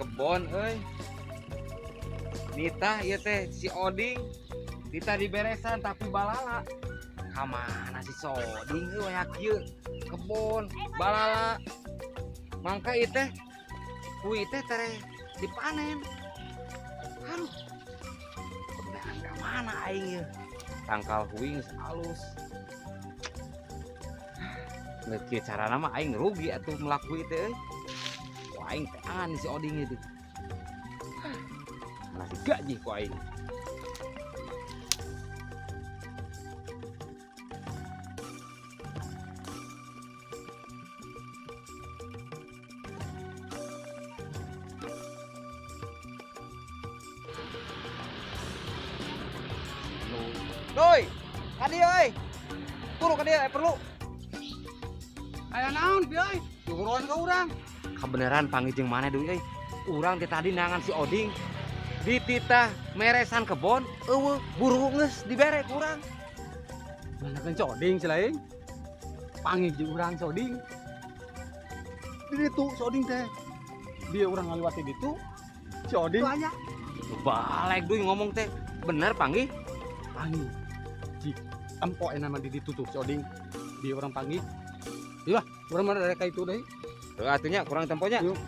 Kebon euy. Nitah ieu teh si Oding. Nitah diberesan tapi balala. Ka mana si Oding euy waya kieu? Kebon balala. Mangka ieu teh kui teh tere dipanen. Aduh. Kebeneran ka mana aing ieu? Tangkal huing alus. Geus kieu carana mah aing rugi atuh melakui teh euy. Wah, aing teh angan si Oding itu. Mana gaji ku aing. Doi, ka dieu euy. Turu ka dieu perlu. Aya naon bi euy? Turuan ka urang. Kabeneran panggil jeung maneh deui euy. Urang teh tadi nangan si Oding dititah meresan kebon, eueuh buru geus dibere ku urang. Nangakeun si Oding si lain. Panggil jeung urang si Oding. Di ditu si Oding teh. Dia urang ngaliwat di ditu. Si Oding aya. Balik deui ngomong teh. Bener panggil? Panggil. Cik, empok nama di ditu tuh si Oding. Dia urang panggil. Iya, urang mana reka itu deui. Heuh atuh nya kurang temponya. Yuk.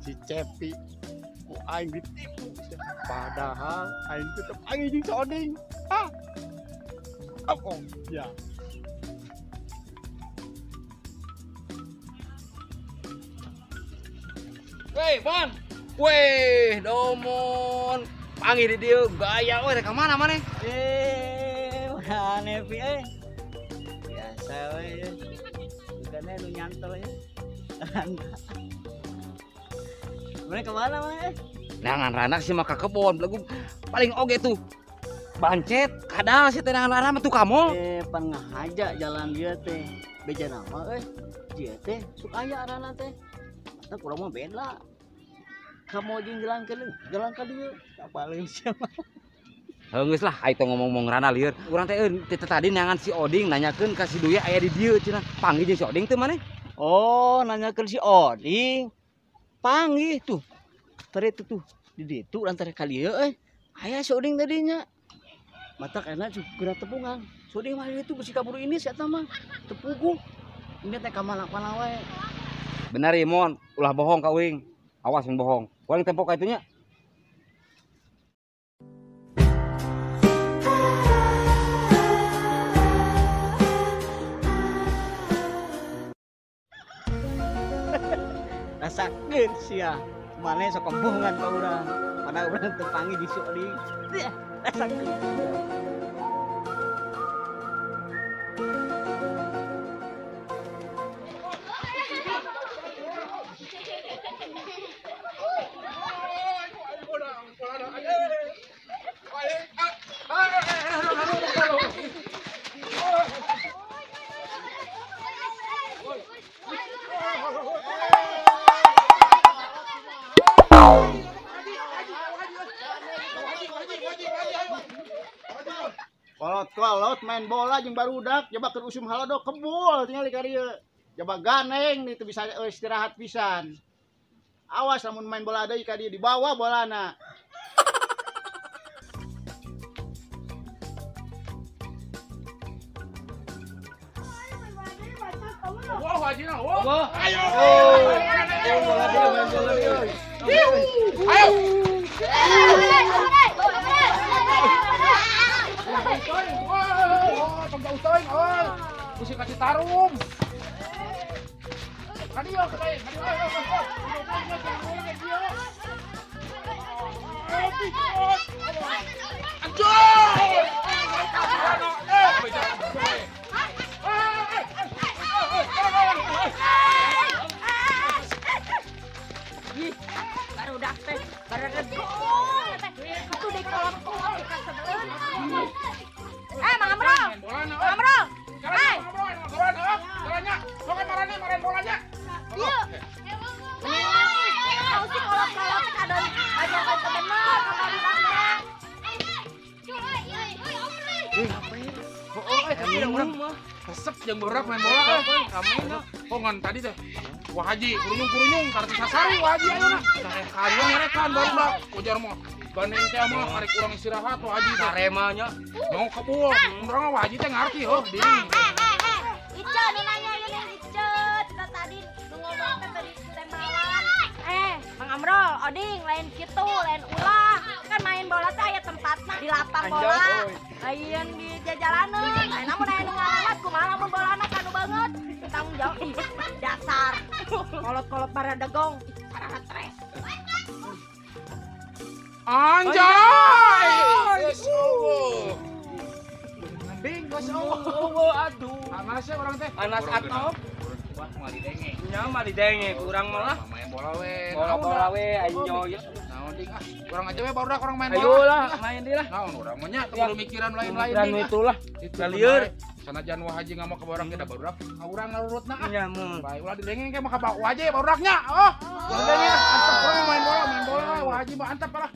Si Cepi ku aing ditipu, padahal aing tetep aing jeung si Oding. Ah. Oh, ya. Weh, Bon. Weh, domon. Panggil di dieu gaya we rek ka mana maneh? Mana pi euy. Biasa we. Bukannya nu nyantol ya. Mana kemana maneh? Nangan ranak sih mah ka kebon, belagu paling oge tuh. Bancet, kadal sih teh nangan rana mah tuh kamol. Pan ngahaja jalan dia teh. Beja nama euy. Dia teh sok aya rana teh. Mata kurang mah beda. Kamu jeung jalan ke jalan ka dieu, apaleun sia mah. Heuh geus lah, aing teh ngomong-ngomong rana lieur. Urang teh euy teh tadi nangan si Oding nanyakeun ka si Duya aya di dieu cenah. Panggih jeung si Oding teh maneh? Oh, nanyakeun si Oding. Panggih tuh. Tadi itu tuh di ditu lantar ka dieu euy. Aya si Oding tadinya. Matak enak geura tepungan. Si Oding mah itu besi kaburu ini si eta mah. Tepuguh. Ini teh ka mana-mana wae. Benar ya Mon, ulah bohong ka uing. Awas mun bohong. Kurang tempo ka itunya. Rasakeun sia. Maneh sok kebohongan ka urang. Padahal urang teu panggih di si Oding. Rasakeun. Kolot-kolot main bola jeung barudak jaba keur usum halodo kebul tinggal di karieu. Jaba ganeng itu bisa istirahat pisan. Awas lamun main bola deui ka dieu dibawa bolana. Wah, wajina, wah. Ayo. Bola dia main bola dia. Ayo. Mesti kasih tarum. Kadieu, kadieu, barudak teh, barudak itu di kolot-kolot suka sebelum. Mang Amro, Mang Amro. Hei. Iya. Kau sih kolot-kolot kadon ajakan temen ka barudak teh. Oh, eh tapi urang Resep jeung barudak main bola euy. Rame nya. Pongan tadi teh. Wah haji, kurunyung-kurunyung kartu sasari wah haji ayeuna. Karuan ngerekan barudak. Ujar mah gandeng teh mah karek urang istirahat wah haji teh. Sarema nya. Mau kebul. Urang wah haji teh ngarti heuh ding. Ice nu nanya ieu nih Ice, kita tadi nu ngomong teh tadi tembalan. Mang Amrol, Oding lain kitu, lain ulah. Kan main bola teh aya tempatna di lapang bola. Lain di jajalaneun. Lain namun aya nu ngalamat kumaha lamun bolana kanu banget. Tanggung jawab ih, dasar. Kolot-kolot paradegong, stres. Anjay! Yes, Allah. Ding, geus Allah. Aduh. Anas ya urang teh. Anas atop. Wah, moal didenge. Nya mah didenge ku urang mah lah. Main bola we. Bola-bola we aing nyoy. Naon ding ah. Urang aja we barudak urang main bola. Ayo lah, main deui lah. Naon urang mah nya teu kudu mikiran lain-lain ding. Itulah. Lieur. Sanajan wah haji nggak mau ke barudak kita barudak ka urang ngarurutna ah. Nya mun. Bae ulah didenge ke mah ka wah haji barudaknya. Oh. Didenge antep urang main bola wah haji mah antep lah.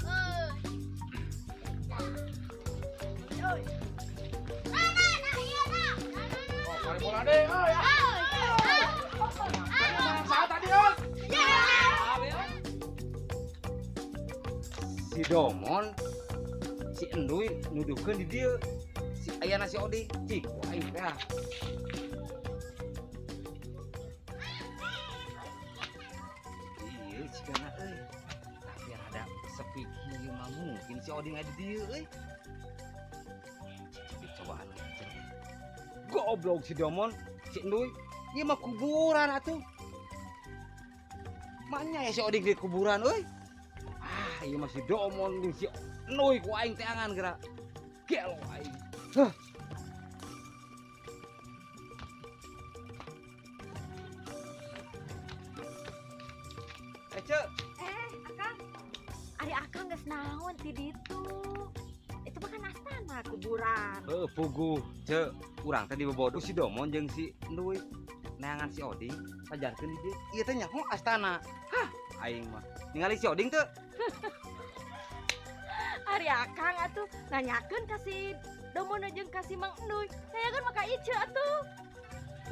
Oh, main bola deh. Oh ya. Saat tadi oh. Si Domon si Enduy nuduhkeun di dieu. Si ayana si Oding, cik ku aing teh. Ieu cigana euy. Tapi rada sepi kieu mah mungkin si Oding aya di dieu euy. Cik cobaan. Goblok si Domon, si Enduy. Ieu mah kuburan atuh. Maknya ya si Oding di kuburan euy. Ah, ieu mah si Domon jeung si Enduy ku aing teangan geura. Gelo aing. Hah. Ece. Akang. Ari akang geus naon ti ditu? Itu mah kan astana kuburan. Heuh, puguh, Ce. Urang teh dibobodo si Domon jeung si Enduy. Neangan si Oding sajarkeun di dieu. Ieu teh nyaho astana. Hah, aing mah. Ningali si Oding teu? Ari akang atuh nanyakeun ka si Domon jeung ka si Mang Enduy. Nanyakeun mah ka Ice atuh.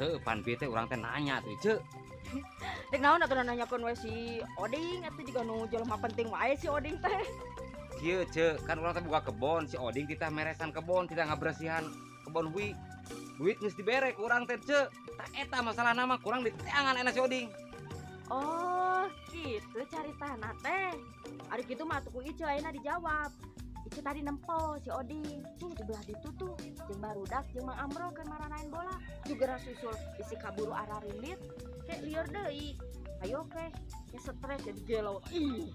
Heuh, pan bieu teh urang teh nanya atuh Ice. Dek naon atuh nanyakeun we si Oding atuh jiga nu jelema penting wae si Oding teh. Kieu Ce, kan urang teh buka kebon, si Oding titah meresan kebon, titah ngabersihan kebon hui. Duit geus dibere ku urang teh Ce. Tah eta masalahna mah kurang diteangan enak si Oding. Oh, gitu caritana teh. Ari kitu mah atuh ku Ice ayeuna dijawab. Ice tadi nempo si Oding. Tuh di belah ditu tuh jeung barudak jeung Mang Amro keur maranain bola. Juga susul bisi kaburu ararilit kayak lieur deui. Ayo ke, ya stres jadi gelo. Ih.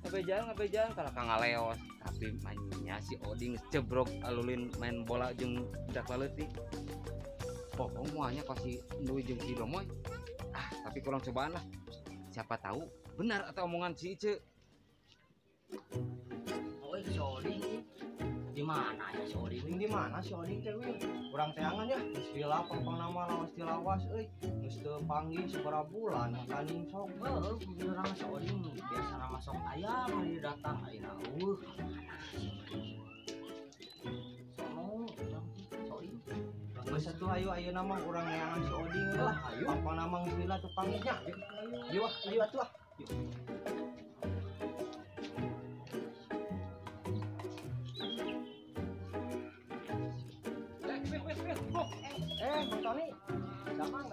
Ngabejan kalau kang ngaleos. Tapi mainnya si Oding cebrok alulin main bola jeung budak laleutik. Pokok muanya pasti Enduy jeung si Domoy. Ah, tapi kurang cobaan lah. Siapa tahu benar atau omongan si Ice. Oh, si Oding di mana ya si Oding? Di mana si Oding teh we? Urang teangan ya, geus lila pang nama lawas tilawas euy. Geus teu panggih sabaraha bulan tanding sok. Heuh, urang si Oding biasana mah sok aya mah datang ayeuna eueuh. Sono urang si Oding. Geus atuh ayo ayeuna mah urang neangan si Oding lah. Ayo pang nama geus lila teu panggih nya. Ayo ah, ayo atuh ah. Yuk. Bang Tony, damang.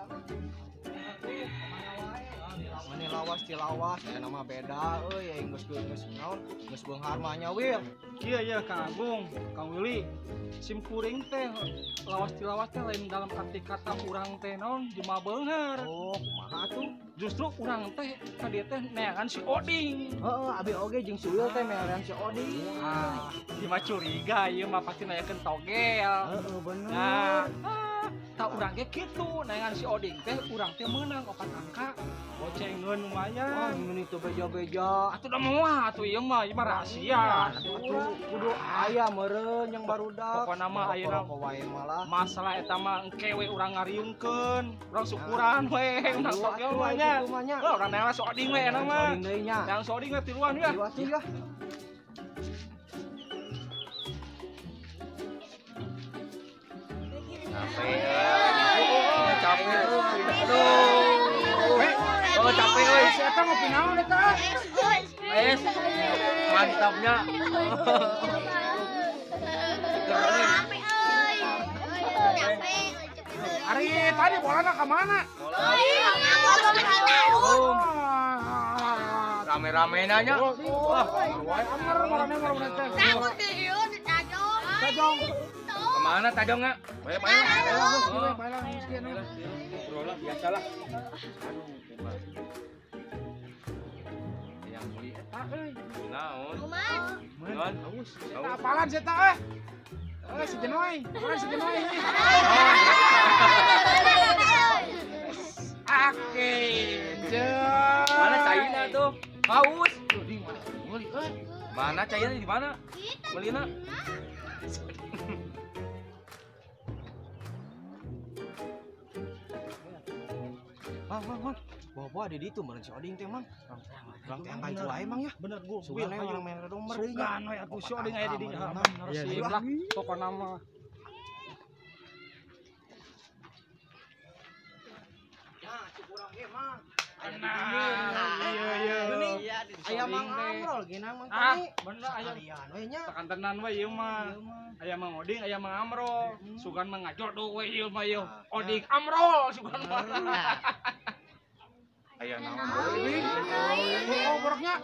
Meni lawas cilawas, ya nama beda euy, aing geus geus naon, geus beunghar mah nya wir. Iya iya Kang Agung, Kang Willy. Sim kuring teh lawas tilawas teh lain dalam arti kata urang teh naon jelema beunghar. Oh, kumaha atuh? Justru urang teh ka dieu teh neangan si Oding. Heeh, abi oge jeung si Wil teh neangan si Oding. Ah, ieu mah curiga ieu mah pasti nanyakeun togel. Heeh, bener. Nah, tak urang ge kitu neangan si Oding teh urang teh meunang 4 angka. Bocengeun lumayan. Oh, meni teu beja-beja. Atuh da moal atuh ieu mah rahasia. Atuh kudu aya meureun yang barudak. Pokona mah ayeuna masalah eta mah engke we urang ngariungkeun, urang syukuran we urang togel mah nya. Heuh, urang neangan si Oding we enak mah. Yang si Oding we tiluan ya. Ayo atuh ya. Capek. Capek. Aduh. Oh, capek euy. Si eta ngopi naon eta? Es. Mantapnya. Capek euy. Capek. Ari tadi bolana ka mana? Rame-rame nanya. Wah, wae anger marane marane teh. Tajong. Kemana tajong nggak? Bae bae lah, bae lah, ngobrol lah, biasalah. Aduh, yang beli eta euy. Naon? Naon? Haus. Eta apalan si eta euy? Eh, si Jenoy. Apalan si Jenoy. Oke, mana caina tuh? Haus. Tuh, di mana? Meuli euy. Mana caina di mana? Melina. Mang, mang, mang. Bawa-bawa ada di itu meureun si Oding teh, Mang. Urang teh angkat itu wae, Mang ya. Bener gua. Sugan we urang main redomber deui nya. Sugan we atuh si Oding aya di dinya. Iya, lah pokona mah. Ya, cuk urang ge, Mang. Iya iya. Aya Mang Amrol geuna Mang Tony. Bener aya. Sekalian we nya. Sakantenan we ieu mah. Aya Mang Oding, aya Mang Amrol. Sugan mah ngajodoh we ieu mah ieu. Oding Amrol sugan mah. Aya naon deui? Oh, boroknya.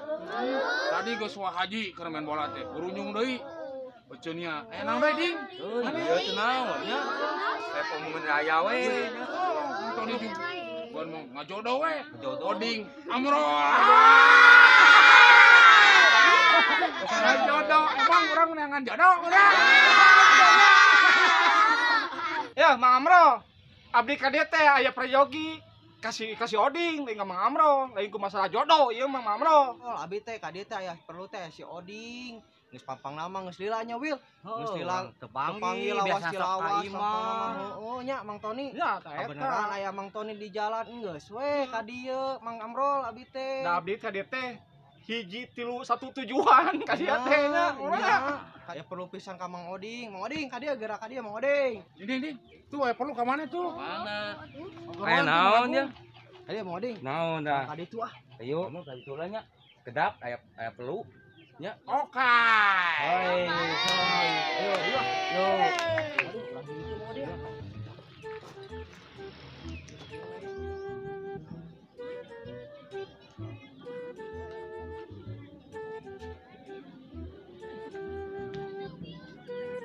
Tadi geus wah haji keur main bola teh, burunyung deui. Beuceunnya. Aya naon deui, Ding? Ieu teh naon nya? Kayak pengumuman raya we. Oh, tadi juga bukan mau ngajodoh we. Oding Amrol. Ngajodoh, emang urang neangan jodoh urang. Ya, Mang Amrol. Abdi ka dieu teh aya prayogi. Kasih kasih Oding lain ka Mang Amrol, lain ku masalah jodoh ieu Mang Amrol. Oh, abi teh ka dieu teh aya perlu teh si Oding. Geus pampang nama geus lila nya, Wil. Geus lila tepanggil lawas biasa sok ka lawas imah. Heeh nya Mang Tony. Ya, ta eta. Kabeneran aya Mang Tony di jalan geus we ka dieu Mang Amrol abi teh. Da abdi ka dieu teh 1 3 1 tujuan ka dieu teh nya. Nya. Aya perlu pisan ka Mang Oding. Mang Oding ka dieu geura ka dieu Mang Oding. Ding, ding. Tuh aya perlu ka mana tuh? Mana? Aya naon ya? Ka dieu Mang Oding. Naon dah? Ka ditu ah. Ayo, mau ka ditu lah nya. Kedap aya aya perlu. Nya. Oke. Hai, ayo, ayo. Yo.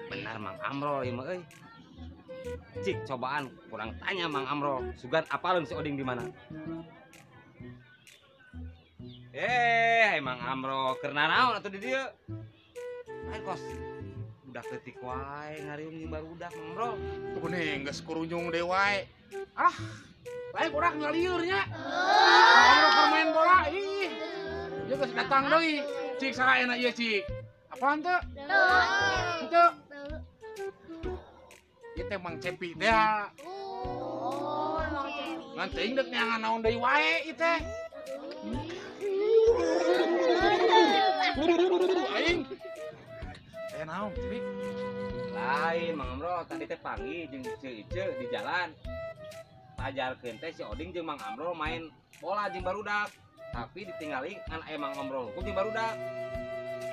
Benar Mang Amrol ieu mah euy. Cik cobaan kurang tanya Mang Amrol. Sugan apaleun si Oding di mana? Mang Amrol keur nanaon atuh di dieu? Lain kos budak leutik wae ngariung jeung barudak Mang Amrol. Tuh nih geus kurunyung deui wae. Ah, lain urang ngalieur nya. Mang Amrol keur main bola ih. Ieu geus datang deui. Cik saha enak ieu cik? Apaan teu? Teu. Ieu teh Mang Cepi teh. Oh, Mang Cepi. Ngan teuing deuk neangan naon deui wae ieu teh. Aing. Aya naon, Cepi? Lain Mang Amrol tadi teh panggih jeung Ceu Ice di jalan. Pajarkeun teh si Oding jeung Mang Amrol main bola jeung barudak. Tapi ditinggali ngan aya Mang Amrol hukum jeung barudak.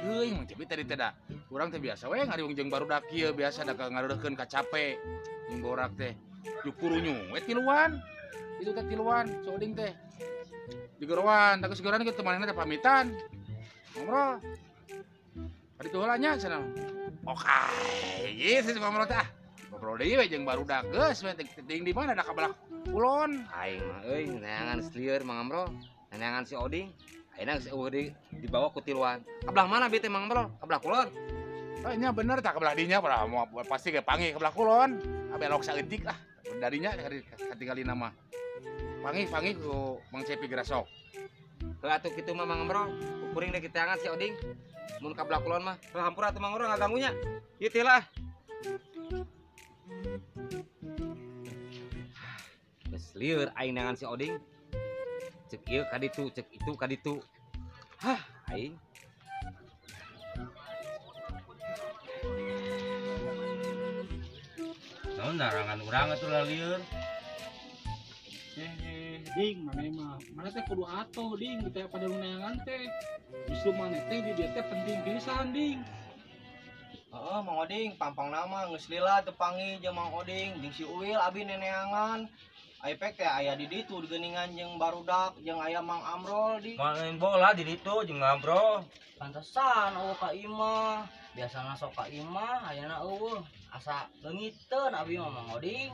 Euy, Mang Cepi tadi teh da. Urang teh biasa we ngariung jeung barudak kieu biasa da ngareureukkeun ka cape. Jeung borak teh jukurunyung we tiluan. Itu teh tiluan, si Oding teh. Digeroan, da geus geroan kitu manehna teh pamitan. Ngobrol. Tadi tuh heula nya cenah. Oke, ieu sih ngobrol teh ah. Ngobrol deui we jeung barudak geus we teuing di mana da ka belah kulon. Aing mah euy neangan lieur Mang Amrol, neangan si Oding. Ayeuna geus eueuh dibawa ku tiluan. Ka belah mana bi teh Mang Amrol? Ka belah kulon. Oh, nya bener tak ka belah dinya moal pasti ge panggih ka belah kulon. Abelok saeutik lah. Darinya katinggalina mah. Panggih-panggih ku Mang Cepi gerasok. Heuh atuh kitu mah Mang Amrol, kuring deh kiteangan si Oding. Mun ka belah kulon mah, heuh hampura atuh Mang Amrol ngaganggunya. Ieu teh lah. Geus lieur aing neangan si Oding. Cek ieu ka ditu, cek itu ka ditu. Hah, aing. Naon Narangan urang atuh lalieur. Ding, mana mah? Mana teh kudu atuh ding, teh pada nu neangan teh. Justru mana teh di dieu teh penting pisan ding. Heeh, Mang Oding, pampang nama geus lila teu panggih jeung Mang Oding, jeung si Uil abi neneangan. Ai pek teh aya di ditu geuningan jeung barudak jeung aya Mang Amrol di. Main bola di ditu jeung Amrol. Pantesan eueuh ka imah. Biasana sok ka imah ayeuna eueuh. Asa leungiteun abi mah Mang Oding.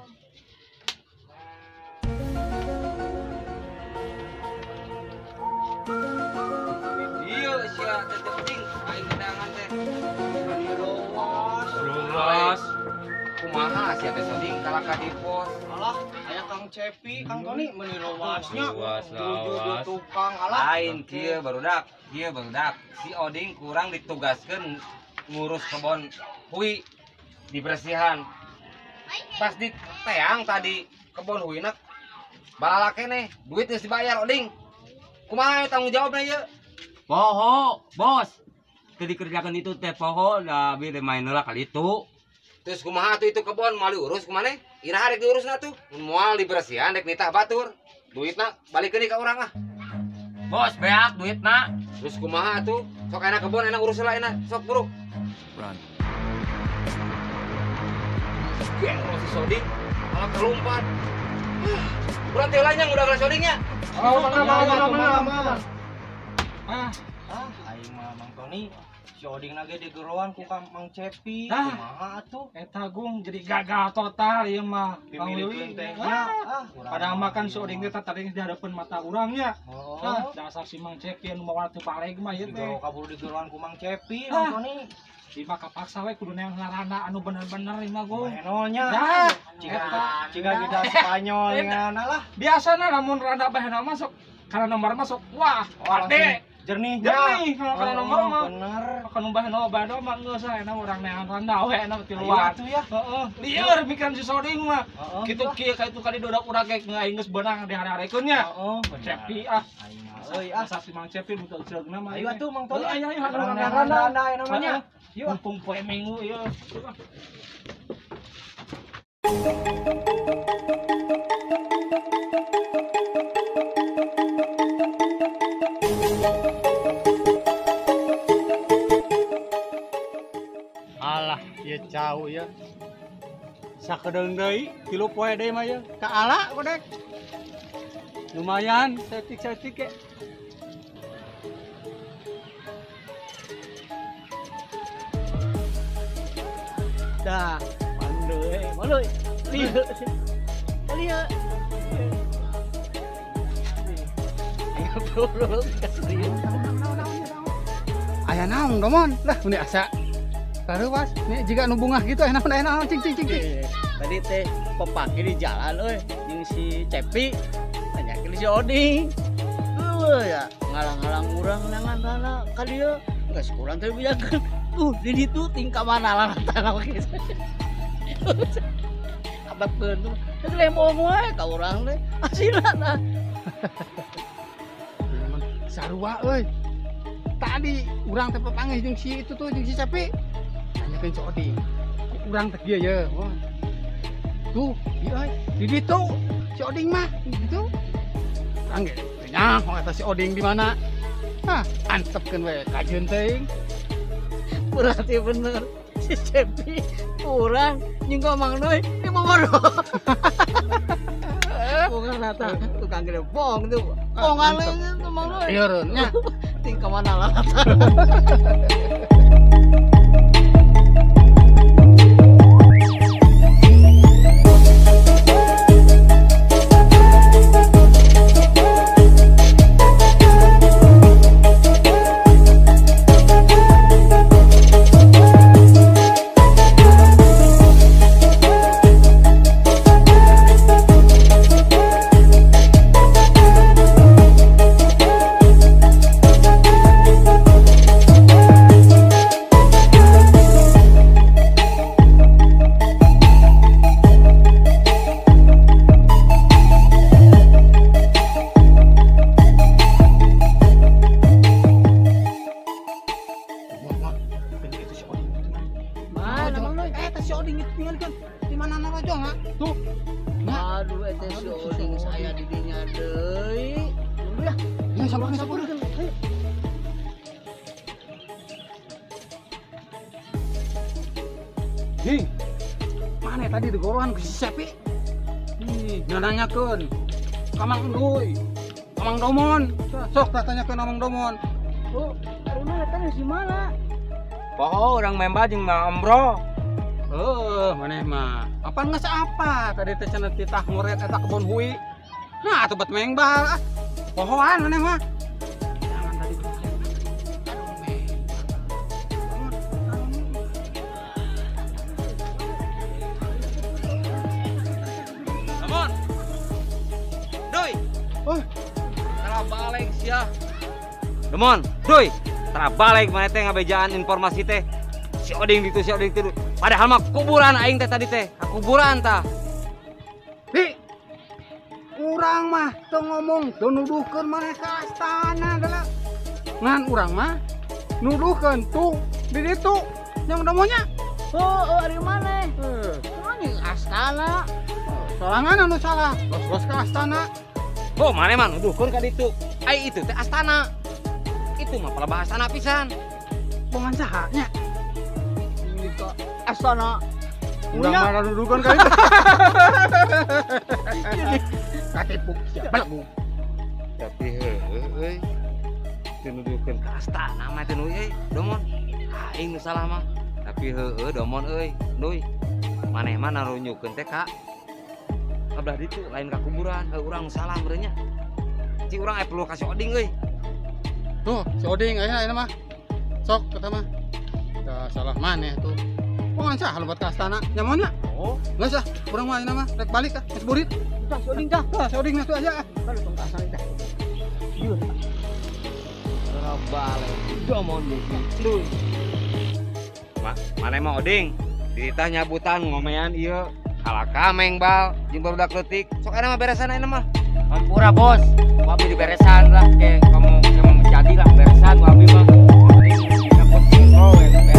Ieu sia teh penting aing neangan teh. Luas. Kumaha sia teh Soding kalaka di pos. Alah, aya Kang Cepi, Kang Toni meuni lewasnya. Luas, tukang alah. Lain kieu barudak, kieu barudak. Si Oding kurang ditugaskeun ngurus kebon hui dibersihan. Pas di teang tadi kebon huina balala keneh, duit geus dibayar Oding. Kumaha tanggung jawabna ieu? Poho, bos. Teu dikerjakeun itu teh poho da abi teh main heula kali itu. Terus kumaha atuh itu kebon moal diurus kumaneh? Iraha rek diurusna tuh? Mun moal dibersihan rek nitah batur. Duitna balikeun deui ka urang ah. Bos, beak duitna. Terus kumaha atuh? Sok enak kebon enak urus heula enak. Sok buruk. Run. Gelo si Soding malah kelumpat. Urang teh heula nya ngudag Sodingnya. Oh, mana. Ah, aing mah Mang Toni. Si Oding lagi digeroan ku Kang Mang Cepi. Kumaha atuh? Eta Gung jadi gagal total ieu mah. Pimilikeun teh nya. Padahal mah kan si Oding teh tadi di hadapan mata urang nya. Ah, dasar si Mang Cepi anu mawa teu baleg mah ieu teh. Kabur digeroan ku Mang Cepi, Mang Toni. Ieu mah kapaksa we kudu neang ngarana anu bener-bener ieu mah Gung. Bahenolnya. Ciga gida Spanyol ngana lah. Biasana lamun randa bahenol masuk karena nomor masuk wah, ade. Jernih, jernih kalau nomor mah bener. Kalau bahenol bahenol mah geus enak urang neangan randa we enak tiluan. Atuh ya. Heeh. Lieur mikiran si Soding mah. Kitu kieu ka itu kali dodak urang ge aing geus beunang dihare-harekeun nya. Heeh, Cepi ah. Euy ah, asa si Mang Cepi nu teu ceugna mah. Ayo atuh Mang Toni. Ayo ayo urang neangan randa aya namanya. Yuk. Mumpung poe Minggu ieu. Alah, ieu cau ya. Sakedeung deui, 3 poe deui mah ieu. Ka ala kodek. Lumayan, setik-setik ke. Dah, pandai. Malu. Lieu. Lieu. Ayo turun kasih. Aya naon domon? Lah, meni asa taruwas, nih jika nu bungah gitu enak enak cing cing cing. Tadi teh pepake di jalan euy jeung si Cepi nanyakeun si Oding. Heuh ya, ngalang-ngalang urang neangan rana ka dieu. Geus kurang teh bejakeun. Di ditu tingkah mana lalatan kieu. Abakeun tuh. Teh lembong wae ka urang teh. Aslina tah. Sarua euy. Tadi urang teh papanggih jeung si itu tuh jeung si Cepi. Nanyakeun si Oding. Urang teh kieu ye. Wah. Tuh, ieu euy, di ditu si Oding mah gitu. Urang ge teu nyaho eta si Oding di mana. Hah, antepkeun we kajeun teuing. Berarti bener si Cepi urang jeung ka Mang Noy di Bogor. Bukan eta tukang gede bohong tuh. Bohongan tuh Mang Noy. Lieureun nya. Tingkah mana lalatan. Tuh. Nah, aduh eta si Oding saya di dinya deui. Tunggu ya. Ya sampeurkeun. Ayo. Ding. Mana tadi digorohan ku si Cepi? Ih, nanyakeun. Ka Mang Enduy. Ka Mang Domon. Sok tah tanyakeun Mang Domon. Oh, ari mana teh si mana? Poho urang memba jeung Mang Amro. Heuh, maneh mah. Apaan geus apa? Tadi teh cenah titah ngoret eta kebon hui. Nah, atuh bet mengbal ah. Pohoan maneh mah. Jangan tadi. Aduh, mengbal. Domon. Duy. Oh, tara balik sia. Domon, duy. Tara balik maneh teh ngabejaan informasi teh. Si Oding ditu, si Oding tidur. Padahal mah kuburan aing teh tadi teh. Kuburan tah. Di. Urang mah teu ngomong, teu nuduhkeun maneh ka astana geula. Ngan urang mah nuduhkeun tuh di ditu yang domonya. Oh, ari maneh? Heuh, Kumaha astana? Sorangan anu salah, los-los ka astana. Oh, maneh mah nuduhkeun ka ditu. Ai itu teh astana. Itu mah palebah astana pisan. Bongan saha nya? Astana. Urang mah nuduhkeun ka ditu. Katipu sia belagu. Tapi heueuh euy. Teu nuduhkeun ka astana mah teh nu euy, Domon. Aing nu salah mah. Tapi heueuh Domon euy, Duy. Maneh mah narunyukeun teh ka kabelah ditu lain ka kuburan. Heuh urang nu salah meureun nya. Ci urang aya perlu ka si Oding euy. Tuh, si Oding ayeuna ayeuna mah. Sok eta mah. Da salah maneh tuh. Bongan saha lompat ka astana? Nyamonnya? Oh, Geus ah, urang mah ayeuna mah rek balik ah, geus burit. Tah si Oding tah. Tah, si Oding mah tuh aja ah. Kalau tong ka astana tah. Ieu. Tara balik Domon Duy. Maneh mah Oding, dititah nyabutan ngomean ieu. Kalaka mengbal jeung barudak leutik. Sok ayeuna mah beresan ayeuna mah. Hampura bos, wabi diberesan lah ke kamu kamu jadi lah beresan wabi mah. Penting kita bos oh beres.